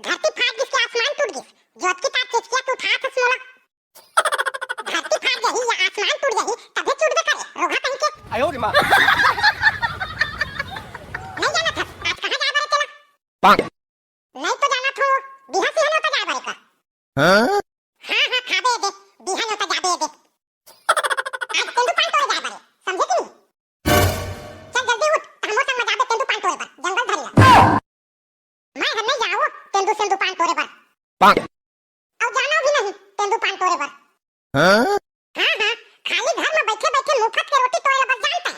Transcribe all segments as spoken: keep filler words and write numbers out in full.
धरती फाट गिस के आसमान टूट गिस, जोतकी तार चेचकिया के उठात हस मोला। धरती फाट जाही या आसमान टूट जाही, तभे चुटबे करे, रोगहा कहीं के। 哎呦我的妈！ नहीं जानत हस, आज कहाँ जाए बर हे तेला? नहीं तो जानत हो, बिहान सिहन होता जाए बर हे का? हाँ? हाँ, हाँ, खाबे दे, बिहान होता जाबे दे। आज तेंदू पान टोरे जाए बर हे, समझे कि नहीं? चल जल्दी उठ, त हमो संग में जाबे तेंदू पान टोरे बर, जंगल धरिया। मैं हर नहीं जाओ तेंदू सेंदू पान टोरे बर। अउ जाना भी नहीं तेंदू पान टोरे बर। हाँ? हाँ, हाँ, खाली घर में बैठे बैठे मुफ्त के रोटी टोरे बर जानता है।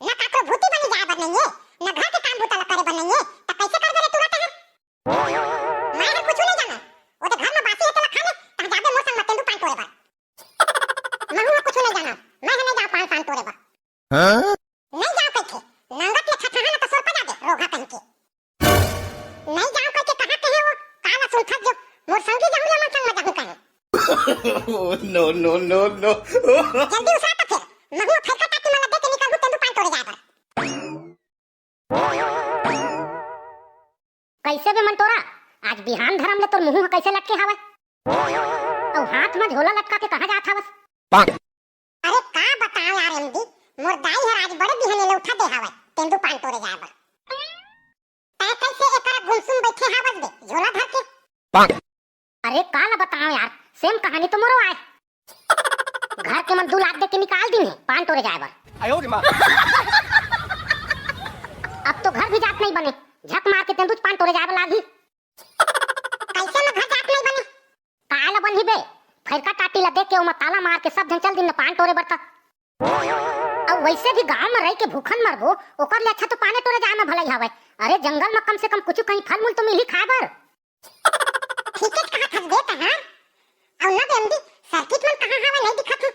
न काकरो भूती बनी जाए बर नहीं है, न घर के काम बूता ला करे बर नहीं है, त कैसे कर बर हे तू रहता है? मैं हर कुछ नहीं जाना, वो तो घर में बासी है तेला खा ले, तहाँ जाबे मोर संग में तेंदू पान टोरे बर। महू कुछ नहीं जाना, मैं हर नहीं जाओ पान पान टोरे बर। हाँ? नहीं जाओ कहिथे, नंगत ले छठहा न तो सोर पा जाबे, रोगहा कहीं के। नहीं जाओ कहिके कहा कहे वो, काला सुनथस जो, मोर संगी जाहूँ या मन संग में जाहूँ कहे। Oh, no, no, no, no। जल्दी उसा तो फिर, महू फेंका टाटी में लगे के निकलहूँ तेंदू पान टोरे जाए बर। कैसे बे मंटोरा, आज बिहान धरम ले तोर मुंह ह कैसे लटके हवय? अउ हाथ म झोला लटका के कहाँ जात हवस? अरे का बताओ यार एमडी, मोर दाई हर आज बड़े बिहाने ले उठा दे हवय, तेंदू पान टोरे जाए बर। तै कैसे एकरा गुमसुम बैठे हवस बे, झोला धर के? अरे का ला बताओ यार, सेम कहानी तो मोरो आय। घर के मन दू लाख दे के निकाल दिन हे पान टोरे जाए बर। 哎呦我的妈！ अब तो घर भी जात नहीं बने, झक मार के तेंदूच पान टोरे जाए बर लागही। कैसे में घर जात नहीं बने? का ला बनही बे? फैरका टाटी ला देख के ओमा ताला मार के सब झन चल दिन पान टोरे बर त। अउ वैसे भी गांव में रह के भूखन मरबो, ओकर ले अच्छा तो पाने टोरे जाए में भलाई हवय। अरे जंगल में कम से कम कुछ कहीं फल मूल तो मिलही खाए बर। ठीक है, कहा थस बे तहार। अउ ना बे एमडी, सर्किट मन कहाँ हवय, नहीं दिखत हे।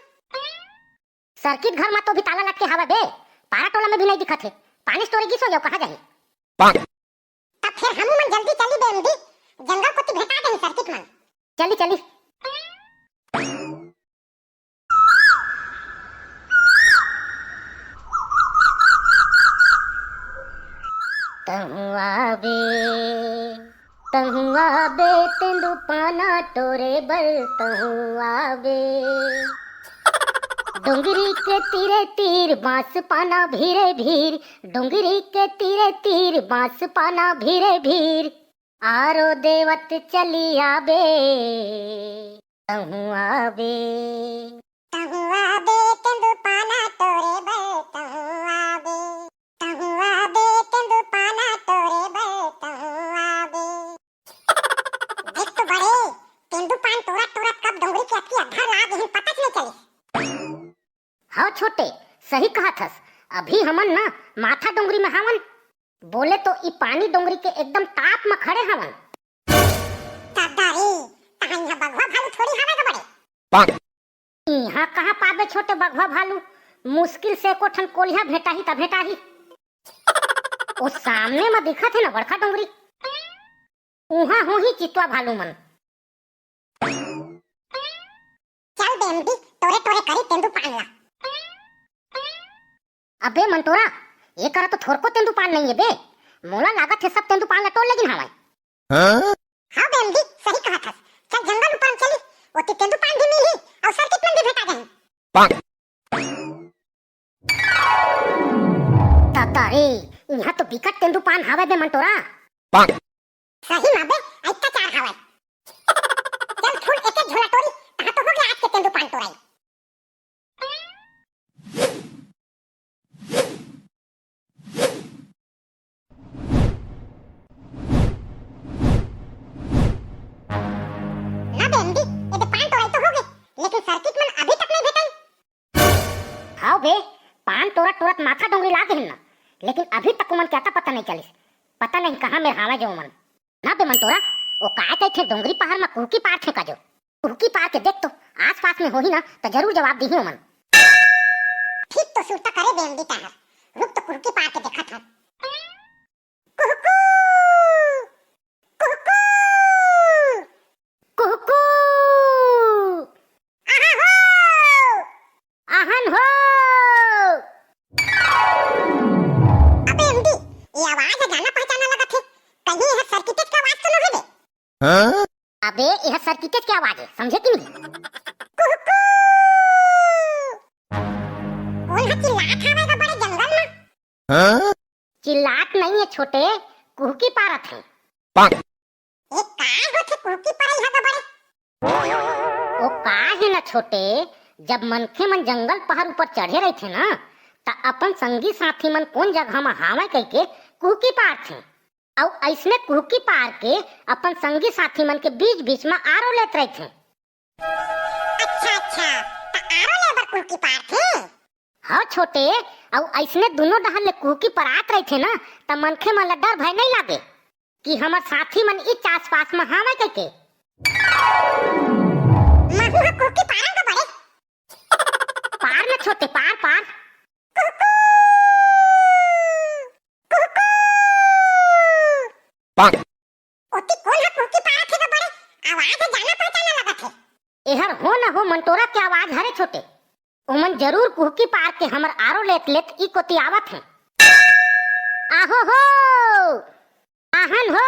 सर्किट घर म तो भी ताला लटके हवय बे, पारा टोला में भी नहीं दिखत हे। पानी स्टोरेज गिस हो जाओ, कहाँ जाही? तब फिर हमू मन जल्दी चली बे एमडी, जंगल कोती भेटा जाही सर्किट मन। चली, चली। तहुँ आबे, तहुँ आबे, तेंदू पाना टोरे बर तहुँ आबे। डोंगरी के तीरे तीर बांस पाना भीरे भीर, डोंगरी के तीरे तीर बांस पाना भीरे भीर। आरो देवत चली आबे, तहुँ आबे। तहुँ आबे, तेंदू पाना टोरे बर तहुँ आबे। तहुँ आबे, तेंदू पाना टोरे बर तहुँ आबे। देख तो बड़े, तेंदू पान टोरत टोरत कब डोंगरी के अतकी अधर ला देहिन, पता च नहीं चलिस। हव छोटे, सही कहत हस। अभी हमन न माथा डोंगरी में हावन, बोले तो ई पानी डोंगरी के एकदम ताप में खड़े हावन। दादा रे, तहां इहां बघवा भालू थोड़ी हावय ग बड़े। इहां कहां पाबे छोटे बघवा भालू, मुश्किल से एको ठन कोलिहा भेटाही त भेटाही। ओ सामने म दिखत हे न बड़खा डोंगरी, उहां होही चितवा भालू मन। चल बे एमडी, टोरे टोरे करी तेंदू पान ला। अबे मंटोरा, ए करा तो थोरको तेंदू पान नइ ए बे। मोला लागत हे सब तेंदू पान ला टोर लेगिन हावय। हाँ? हाँ बे एमडी, सही कहत हस। चल जंगल ऊपर चली, ओती तेंदू पान भी मिलही अउ सर्किट मन भी भेटा जाही। ददा रे, इहां तो बिकट तेंदू पान हावय बे मंटोरा। सही म बे, अतका चार हावय। चल फूल एक एक झोला टोरी, तहां तो हो गे आज के तेंदू पान टोराई। ना बे एमडी, ए दे पान टोराई तो हो गे, लेकिन सर्किट मन अभी तक नहीं भेटन। हाव बे, पान टोरत टोरत माथा डोंगरी लागे हन ना, लेकिन अभी तक उमन के अता पता नहीं चलिस। पता नहीं कहां मेर हावय जो उमन। ना बे मंटोरा, ओ काय कहिथे डोंगरी पहाड़ म कुहकी पारथे का जो? कुहकी पार के देख तो, आसपास में होही ना, त जरूर जवाब दिही ओमन। ठीक तो सुरता करे बे एमडी तहां। रुक तो कुहकी पार के देखत हन। कुहकू! कुहकू! कुहकू! आहा हो! आहन हो। अबे एमडी, ये आवाज ह जाना पहचाना लगा हाँ? अबे, यह सर्किटेज के आवाज है, समझे कि नहीं? कुहकू। कोन ह चिल्लात हवय गा बड़े जंगल म? हाँ? चिल्लात नहीं है छोटे, कुहकी पारत है। ए, का होथे कुहकी परई ह गा बड़े? ओ का है ना छोटे, जब मनखे मन जंगल पहाड़ ऊपर चढ़े रहिथे ना, त अपन संगी साथी मन कोन जगह म हावय कहिके कुहकी पारथे। अउ अइसने कुहकी पार के अपन संगी साथी मन के बीच बीच म आरो लेत रहिथे। अच्छा, अच्छा, त आरो ले बर कुहकी पारथे? हाँ छोटे, अउ अइसने दुनों डहर ले कुहकी परात रहिथे ना, त मनखे मन ला डर भय नइ लागे कि हमर साथी मन इच आसपास म हावय कहिके। महू ह कुहकी पारंव गा बड़े। पार न छोटे, पार, पार। कुहकू, कुहकू। ओती कोन ह कुहकी पारत हे गा बड़े? आवाज ह जाना पहचाना लगत हे। एहर हो न हो मंटोरा के आवाज हरे छोटे। ओमन जरूर कुहकी पार के हमर आरो लेत लेत ई कोती आवत हे। आहो हो, आहन हो।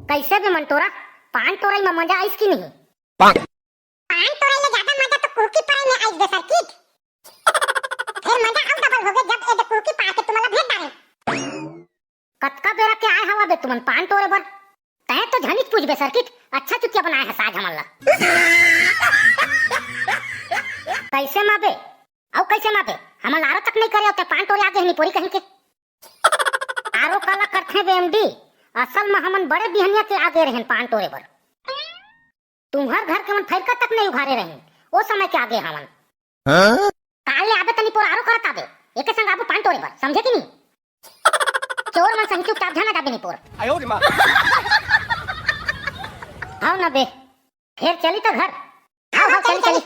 कइसे बे मंटोरा, पान टोरई म मजा आइस कि नहीं? पान टोरई ले जादा मजा तो कुहकी परई में आइस बे सर्किट। फेर मजा अउ डबल होगे जब ए दे कुहकी पार के तुमन ला भेंट डारेन। कतका बेरा के आए हवा बे तुमन पान टोरे बर? तैं तो झनिच पूछ बे सर्किट, अच्छा चुतिया बनाए हस आज हमन ला। कइसे मा बे? अउ कइसे मा बे? हमन ला आरो तक नइ करे अउ तैं पान टोरे आगे हनी पोरी कहीं के। आरो काला करथे बे एमडी, असल म हमन बड़े बिहनिया के आगे रहेन पान टोरे बर। तुम्हर घर के मन फैलका तक नइ उघारे रहिन, ओ समय के आगे हवन। हाँ? काल ले आबे तनी पोर आरो करत आबे, एके संग आबो पान टोरे बर, समझे कि नहीं? चोर मन सही चुपचाप झन आ जाबे नी पोर। आयो रे माँ। हव ना बे, फेर चली त घर। हव, हव, चली, चली।